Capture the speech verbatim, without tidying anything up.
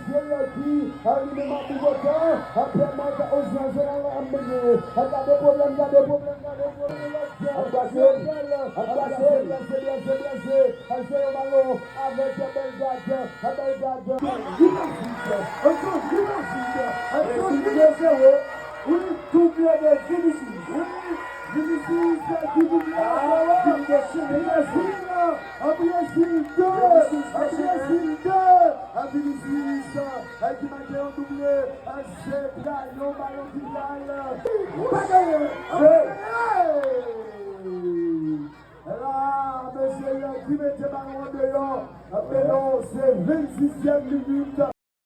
Seyè ki, a, li menm ap boukante, a, pèmèt Ozyè Jeneral ap mennen. A, gade pwoblèm, gade pwoblèm, gade pwoblèm. Ap pase, ap pase. Blese, blese, blese. A, Jeyo Malo avèk Belgad, a, Belgad. Li pa vit, ankò li pa vit, ankò li pa vit. Wi, double de Vinicius. Wi, Vinicius ki double. Ah, Vinicius. Brezil, a, Brezil de, a, Brezil de, a, Vinicius, a, ki make yon double, a, se pa yon balon ki pral pa genyen. Hey! La, mesye, ki mete balon an deyò, a, men non, se vennsisyèm minit.